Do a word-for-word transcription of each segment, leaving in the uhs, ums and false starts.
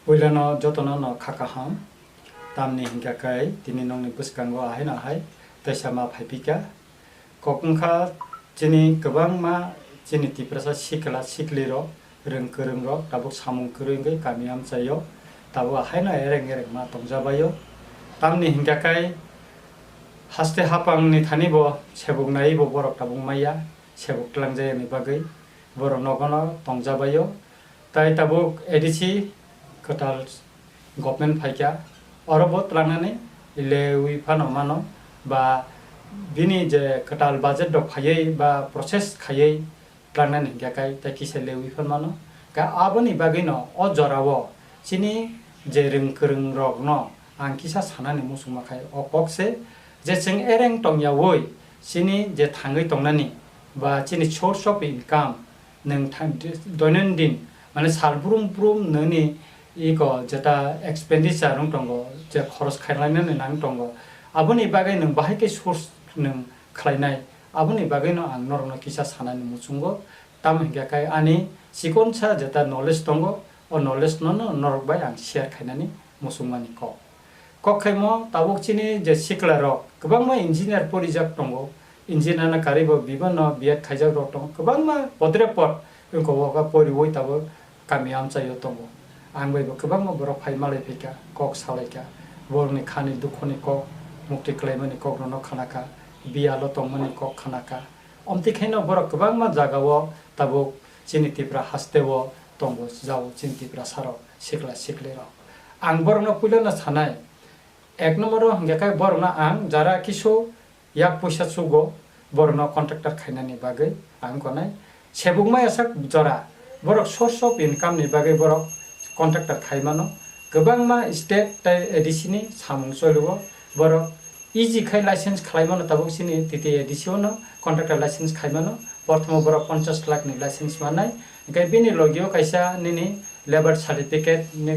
Puilano jotono no kha kaham, tamni hinkha khe tini nokni bwskango ahaino ahai teisa ma phaipikha. Kok wngkha chini kwbangma chini Tiprasa sikla siklirok, rwng kwrwngrok tabuk samung kwrwi wngwi kami amchaio tabuk ahaino ereng ereng ma tongjabaio. Tamni hinkha khe haste hapangni thani bo sebuk naiwi bo borok tabuk maya, sebuk tlangjayani bagwi borok nogono tongjabaio. Tai tabuk A D C kwtal government phaikha, oro bo tlangnani lewi phano mano, ba bini je kwtal budget rok phaiwi ba process khaiwi tlangnani hinkhe kai tai kisa lewi phano mano. Ka aboni bagwino o jorao chini je rwng kwrwng rokno ang kisa sanani muchungma khai o kok se je chwng ereng tongyawi chini je thangwi tongnani ba chini source of income nwng thang-, doinondin, mane sal brum brum nini iko jeta expenditure wng tongo, je khoros khainani nang tongo, aboni bagwi nwng bahai khe source nwng khlainai, aboni bagwino ang norokno kisa sanani muchungo. Tamo hinkhe khe ani chikonsa jeta knowledge tongo, o knowledge no, no norok bai ang share khainani muchungmani kok. Kok khaimo tabuk chini je sikla rok kwbangma engineer porijak tongo, engineer na karwi bo bibano B Ed khaijak rok tongo, kwbangma podre pod wngkha o kha poriwi tabuk kami amchaio tongo. Ang bai bo kwbangma borok phai malai phaikha, kok salaikha, borokni khani dukhoni kok, mukti kwlaimani kok rokno khanakha, biyalo tongmani kok khanakha. Omtwi khaino borok kwbangma jagao tabuk chini Tipra hasteo tongo, jao chini Tiprasa rok, sikla sikli rok. Ang borokno puilano sanai, ek number o hingkhe khe borokno ang jara kisu yak puisa chugo, borokno contractor khainani bagwi ang konai. Sebuk maya sak jora, borok source of income ni bagwi borok contractor khai mano. Kwbangma state tei A D C ni samung choliwo, borok easy khai license khlai mano, tabuk chini T T A D C o no contractor license khai mano. Prothom o borok ponchash lakh ni license manai, hingkhe bini logi o kaisa nini labour certificate ni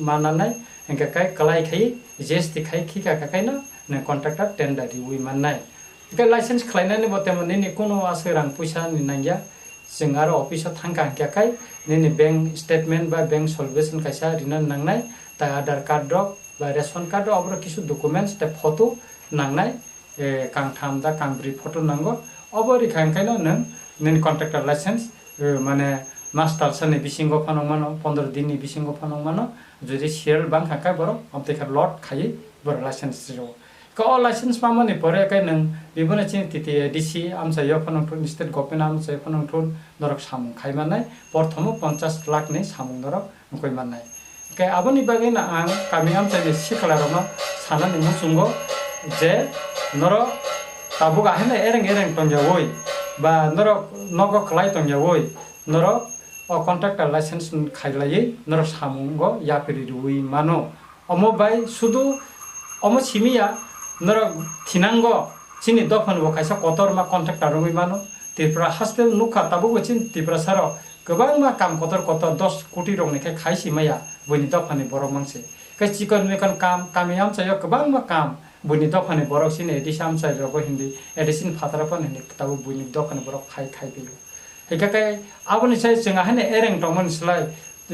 mananai, hingkhe kai kwlai khai G S T khai khika kha khaino nini contractor tender riwi mannai. Hingkhe license khlainani bo temo nini kunu aswk rang puisa ni nangya. Chwng aro office o thangkha hingkhe khai nini bank statement ba bank solution kaisa rina nangnai, tai Aadhaar card rok ba ration card rok, oborok kisu documents tei photo nangnai, eh, kangtham da kangbrwi photo nango. Obo rikha hingkhaino nwng nini contractor license, eh, mane mas talsa ni bisingo phano mano, pondro din ni bisingo phano mano, jodi serial bangkha khe borok amtwi khe lot khaiwi borok license rwo. Khe o license mamani pore khe nwng biboni chini T T A D C amchaio phano wngthun, state government amchaio phano wngthun, norok samung khai mannai, porthomo ponchash lakh ni samung norok wngkoi mannai. Khe aboni bagwi no ang kami amchaini sikla rokno sanani muchungo je norok tabuk ahaino ereng ereng tongyawi ba norok nogo kwlai tongyawi norok o contractor license khailaiwi norok samungo yapri rwui mano. Omo bai sudu omo simi ya, norok thinango chini dophani bo kaisa kotorma contractor wngwi mano. Tripura haste nukha tabukbo chini Tiprasa rok kwbangma kam kotor kotor dos koti rokni khe khai si maya buini dophani borok mangse. Khe chikon mikon kam, kami amchaio kwbangma kam buini dophani borok chini A D C amchai rogo hindi, A D C ni phataro phano hindi tabuk buini dophani borok khai khai phaio. Hingkhe khe aboni sai chwng ahaino ereng tongmani slai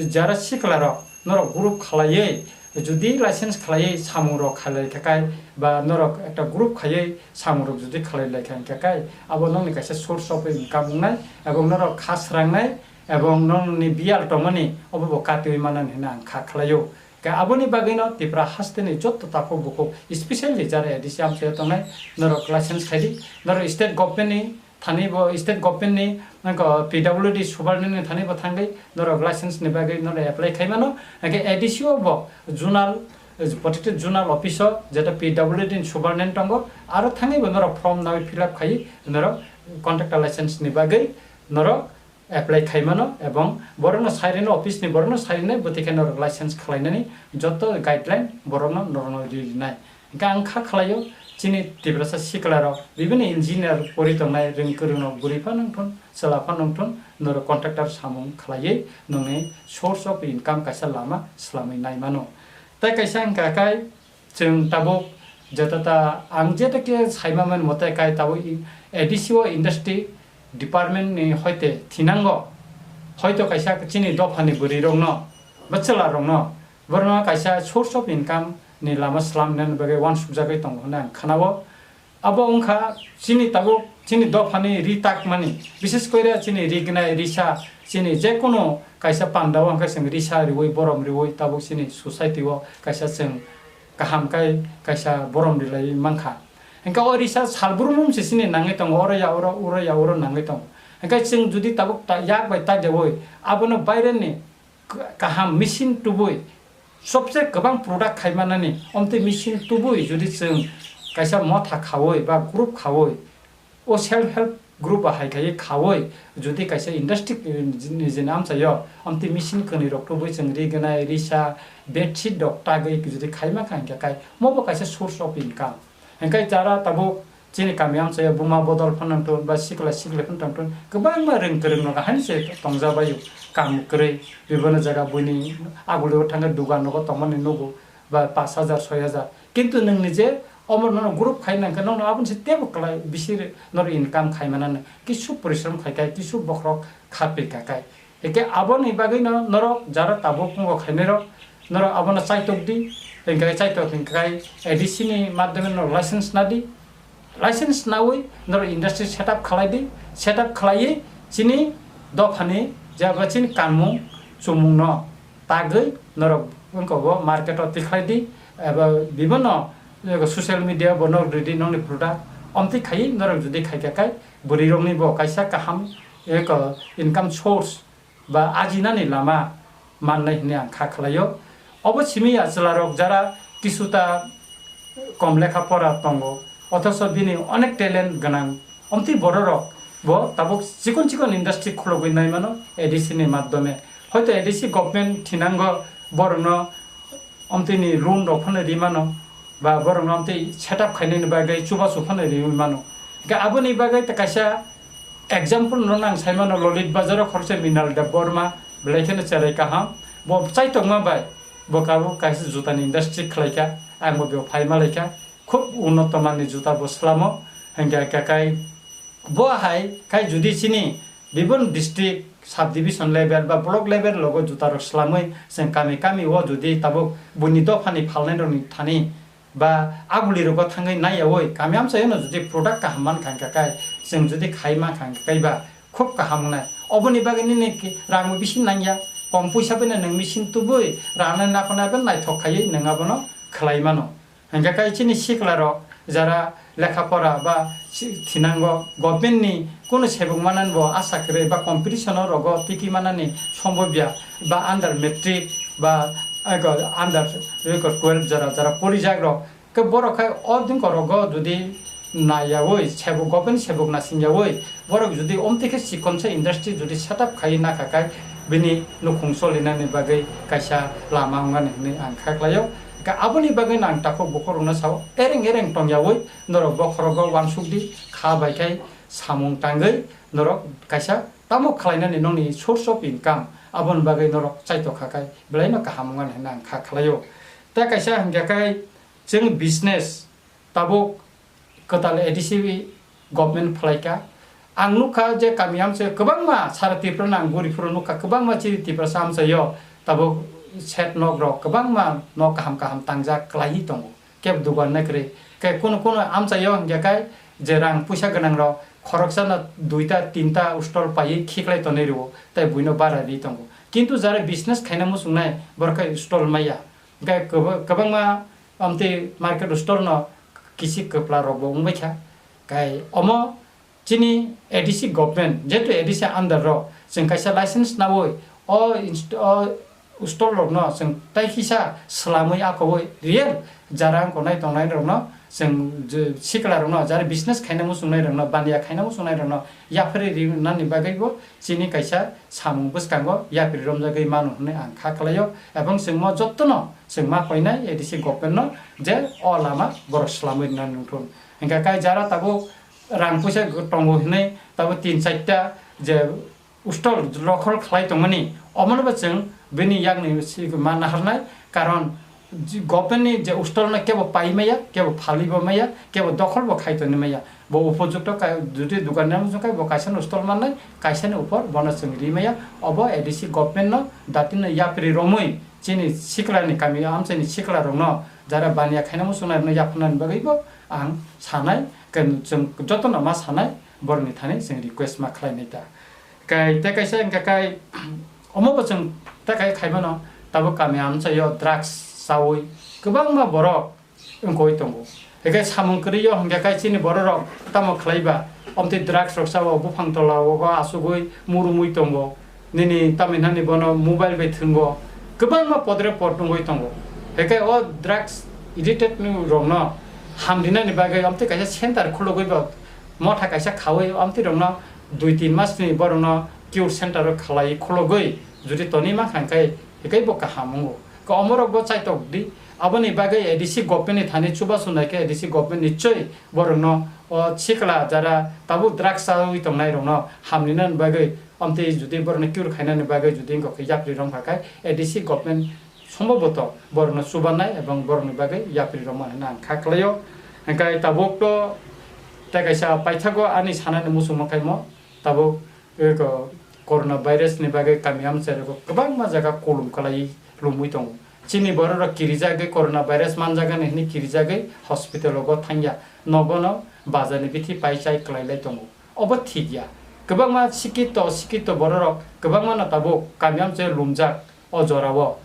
jara sikla rok norok group khlaiwi, jodi license khlaiwi samung rok khalai khakai ba norok ekta group khaiwi samung rok jodi khalai lai kha hingkhe kai abo nokni kaisa source of income wngnai, ebong norok kha srangnai, ebong nokni biyal tongmani obo bo katiwi manani hwnwi ang kha khlaio. Khe aboni bagwino Tripura hasteni jotto takhuk bukhuk, especially jara A D C amchaio tongnai, norok license khaidi, norok state government ni thani bo state government ni nangkha P W D subordinate ni thani bo thangwi norok license ni bagwi norok apply khai mano. Hingkhe A D C o bo zonal, eh, protected zonal office o jeto P W D ni subordinate tongo, aro thangwi bo norok form nawi fill up khai norok contractor license ni bagwi norok apply khai mano, ebong borokno sai rwno, office ni borokno sai rwno, bwtwi khe norok license khlainani joto guideline borokno norokno ri rwnai. Hingkhe ang kha khlaio, chini Tiprasa sikla rok, bibini engineer pori tongnai, rwng kwrwng rok, bwrwi phano wngthun, chwla phano wngthun, norok contractor samung khlaiwi nongni source of income kaisa lama swlamwi nai mano. Tei kaisa hingkha khe chwng tabuk jeta ta ang jeta khe saima mani mote kai tabuk i-, A D C o industry department ni hoite thinango, hoito kaisa chini dophani bwrwi rokno, bwchwla rokno, Borokno kaisa source of income ni lama slamnani bagwi uansukjagwi tongo hwnwi ang khanao. Abo wngkha chini tabuk chini dophani ri takmani, bishes kore chini ri gnai risa, chini jekunu kaisa pandao hwnkhe chwng risa riwi borom riwi tabuk chini society o kaisa chwng kaham kai kaisa borom rilai mankha. Hwnkhe o risa salbrumung se chini nangwi tongo, oro ya oro, oro ya oro nangwi tongo. Hwnkhe chwng jodi tabuk ta-, yak bai tak deui abono baireni k-, kaham machine tubui, sobse kwbang product khaimanani, omtwi machine tubui jodi chwng kaisa motha khaui ba group khaui, o self help group ba hai khaiwi khaui, jodi kaisa industry, eh, ni jini amchaio, omtwi machine kwnwi rok tubui chwng ri gnai, risa, bedsheet rok tagwi jodi khaima kha hwnkhe kai, mobo kaisa source of income. Hwnkhe jara tabuk chini kami amchaio buma bodol phano tong ba sikla sikli phano tong tong, kwbangma rwng kwrwng no haino se tongjabaio, kamu kwrwi, bibino jaga buini agulio thangkhe dugan nogo tongmani nugo ba pash hajar soi hajar, kintu nwng nije omo nono group khai nangkhe nono aboni se tebo kwlai bisi nono income khai manani, kisu porishrom khai khai, kisu bokhorok kha pika khai. Hwnkhe aboni bagwino norok jara tabuk wngkha khainairok, norok abono chaitok di, hwnkhe chaitok hwnkhe A D C ni madhyome norok license na di, license naui norok industry set up khalai di, set up khalaiwi chini dophani jeba chini kanmung chumungno tagwi norok wngkha bo market o tikhlai di, eba bibino social media bo norok ridi nongni product, omtwi khaiwi norok jodi khaikha khai bwrwi rokni bo kaisa kaham eko income source ba ajinani lama mannai hwnwi ang kha khlaio. Obo simi ya chwlarok jara kisuta kom lekha pora tongo, othocho bini onek talent gwnang, omtwi bororok bo tabuk chikon chikon industry khulogwi naimano A D C ni madhyome. Hoito A D C government thinango borokno omtwini loan rok phano ri mano, ba borokno omtwi set up khainani bagwi chubachu phano riwi mano. Hwnkhe aboni bagwi ta kaisa example no nang sai mano, Lolit Bazar o khoroksa Minal Deb Borma, belai kheno cherai kaham, bo chaitokma bai bo tabuk kaisa juta ni industry khlai kha, ang bo beo phai ma lai kha, khub unnoto man ni juta bo slamo, hwnkhe kakai bo hai khai jodi chini bibon district, subdivision level ba block level logo juta rok slamwi chwng kami kami o jodi tabuk buini dophani phalnai rokni thani ba aguli rogo thangwi naiyaui kami amchaio no jodi product kaham mankha hwnkha khe, chwng jodi khai mankha hwnkha khe ba khub kaham wngnai. Oboni bagwi nini ki-, rang bo bisi nangya, kom puisa bai no nwng machine tubui rang nai naphana bai naithok khaiwi nwng abono khlai mano. Hwnkha khe chini sikla rok jara lekha pora ba si-, thinango government ni kunu sebuk manani bo asa kwrwi ba competition o rogo tiki manani sombobya ba under matric ba, eh, go-, under twelve jora jora porijak rok. Khe borok khai o dingkorogo jodi naiyaui, sebuk, government sebuk nasingyaui, borok jodi omtwi khe chikonsa industry jodi set up khai nakha khai, bini nukhung solinani bagwi kaisa lama wngnani hwnwi ang kha khlaio. Khe aboni bagwi no ang takhuk bukhuk rokno sao, ereng ereng tongyaui norok bokhorogo uansuk di, kha bai khai samung tangwi norok kaisa tamo khlainani nokni source of income, aboni bagwi norok chaitok kha khai belai no kaham wngnani hwnwi ang kha khlaio. Tei kaisa hwnkha khai, chwng business tabuk kwtal A D C government phlaikha. Ang nukha je kami amchai kwbangma sara Tripura nang guri phuru nukha, kwbangma chini Tiprasa amchaio tabuk shed nok rok kwbangma nok kaham kaham tangjak kwlaiwi tongo, kebo dugan nai kwrwi. Khe kunu kunu amchaio hwnkhe khai je rang puisa gwnang rok khoroksa no duita tinta stall paiwi khiklai tonwi rwo tei buino bara ri tongo, kintu jara business khaina muchungnai borok khe stall maya. Hwnkhe kwba-, kwbangma amtwi market store no kisi kwpla rok bo wngbai kha. Kai omo chini A D C government, jehetu A D C under ro chwng kaisa license naui o inst-, o store rok no chwng tai kisa swlamwi akhogwi real jara wngkha nai tongnai rok no chwng je sikla rok no, jara business khaina muchungnai rok no, baniya khaina muchungnai rok no yapharwi rinani bagwi bo chini kaisa samung bwskango yapri romjagwi mano hwnwi ang kha khlaio, ebong chwng mo jottono chwng ma koinai A D C government no je o lama borok swlamwi rwna nungthun. Hwnkha kai jara tabuk rang puisa tongo hwnwi tabuk tin charta je stall dokhol khlai tongmani, omono bo chwng bini yakni si ma naharnai, karon Ji-, government ni je stall no kebo pai maya, kebo phalwi bo maya, kebo dokhol bo khai tongwi maya. Bo upojukto ka-, jodi dugan ni wngkha bo kaisa no stall mannai, kaisa ni upor bono chwng ri maya. Obo A D C government no dati no yapri romwi chini siklani kami amchaini siklarokno jara baniya khaina muchungnai rokno yapharnani bagwibo ang sanai, ke chwng jotono ma sanai, borokni thani chwng request ma khlainai ta. Kai tei kaisa hwnkha kai, omo bo chwng tei kai khaimano, tabuk kami amchaio drugs chaui kwbangma borok wngkoi tongo. Hwnkhe samung kwrwio hwnkhe kai chini bororok tamo khlaiba, omtwi drugs rok chao, buphang tola o asugwi murumui tongo. Nini tamni hwnani bono mobile bai thwngo, kwbangma podre pod nungwi tongo. Hwnkhe o drugs addicted rokno hamrinani bagwi omtwi kaisa center khulugwi bo motha kaisa khaui omtwi rokno dui tin masni borokno cure center o khalai khulugwi jodi tonwi mankha hwnkhe hwnkhe bo kaham wngo. Ka omorok bo chaitok di, aboni bagwi A D C government ni thani chubachu nai khe A D C government ni chwi borokno o sikla jara tabuk drugs chaui tongnai rokno hamrinani bagwi, omtwi jodi borokno cure khainani bagwi jodi wngkha khe yapri rwngkha khe A D C government sombhoboto borokno chubanai ebong borokni bagwi yapri rwma hinwi ang kha khlaio. Hwnkhe tabuk to tei kaisa paithago ani sanani muchungma khaimo tabuk eko corona virus ni bagwi kami amchai rok kwbangma jaga kolom kwlai lumwi tongo. Chini borok rok kirijagwi corona virus manjagani hinwi kirijagwi hospital rogo thangya, nogono bazar ni bithi pai chai kwlai lai tongo. Obo thik ya. Kwbangma sikito sikito borok rok kwbangma no tabuk kami amchai lumjak o jorao.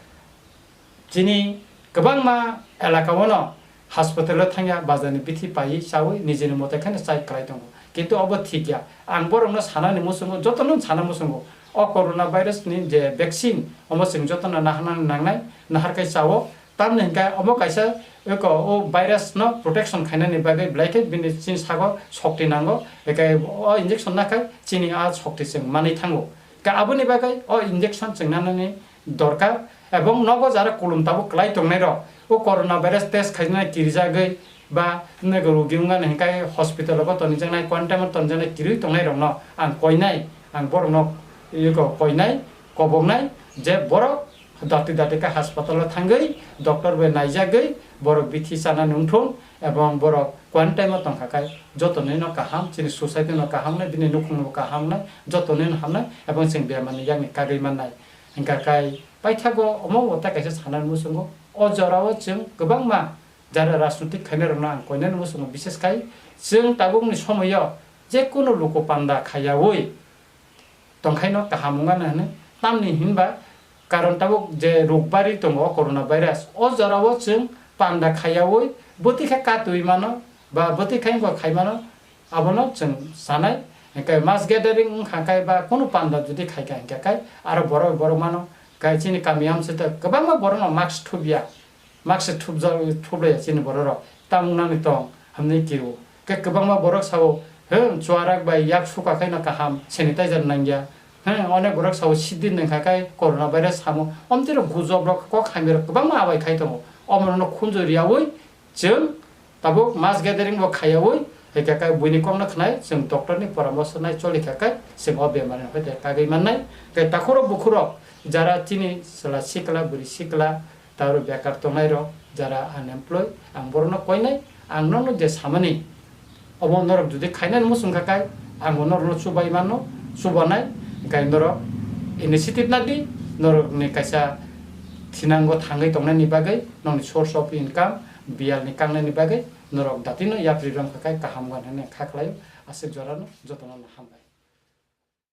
Chini kwbangma elaka o no hospital o thangya, bazar ni bithi paiwi chawi nijini mote kheno chai kwlai tongo. Kintu obo thik ya. Ang borokno sanani muchungo, jotono sana muchungo. O corona virus ni je vaccine, omo chwng jotono naharnani nangnai, naharkhai chao. Tamni hwnkhe omo kaisa eko o virus no protection khainani bagwi belai khe bini chini sago shokti nango. Ekai o injection nakhai chini a shokti chwng manwi thango. Ka aboni bagwi o injection chwng nanani dorkar, ebong nogo jara kulum tabuk kwlai tongnai rok, o corona virus test khainai kirijagwi ba nogo rugi wngmani hwnkhe hospital rogo tonijaknai, quarantine o tonijaknai kirwi tongnai rokno ang koinai, ang borokno eko koinai, koboknai je borok dati dati khe hospital o thangwi doctor bai naijagwi borok bithi chana nungthung ebong borok quarantine o tongkha khe jotonino kaham, chini society no kaham wngnai, bini nukhung no kaham wngnai, jotonino hamnai ebong chwng bemar ni yakni kagwi mannai. Hwnkha khe paithago omo bo tei kaisa sanani muchungo. O jorao chwng kwbangma jara rajnotik khainai rokno ang koinani muchungo, bishes khai chwng tabukni somoio jekunu luku panda khaiyaui tongkhaino kaham wngmano hwnwi. Tamni hinba karon tabuk je rukbari tongo o corona virus, o jorao chwng panda khaiyaui bwtwi khe katwi mano ba bwtwi khe wngkha khai mano. Abono chwng sanai, hwnkhe mass gathering wngkha khe ba kunu panda jodi khaikha hwnkhe khe aro borok borok mano, khe chini kami amchai ta kwbangma borokno mask thupya, mask thupjak, thuplaiya chini borok rok, tamung nani tong hwnwi kio. Khe kwbangma borok sao, he, chuarak bai yak suka khaino kaham, sanitizer nangya, he, onek borok sao sidin nangkha khe corona virus samo, omtwi rok gujob rok kok hamya rok kwbangma abai khai tongo, omo rokno khunju riyaui, chwng tabuk mass gathering bo khaiyaui, hwnkhe khe buini kokno khnai, chwng doctor ni poramorso nai choli kha khe, chwng o bemar ni hwnkhe kagwi mannai. Khe takhurok bukhurok jara chini chwla sikla, bwrwi sikla, taro bekar tongnai rok, jara unemployed, ang borokno koinai, ang nokno je samani, Obo norok jodi khainani muchung kha khe, ang bo norokno chubai mano, chubanai, hwnkhe norok initiative nadi, norokni kaisa thinango thangwi tongnani bagwi, nokni source of income, biyalni kangnani bagwi norok datino yapri rwng kha khe kaham wngkha hwnwi kha khlaio, aswk jorano jotono hambai.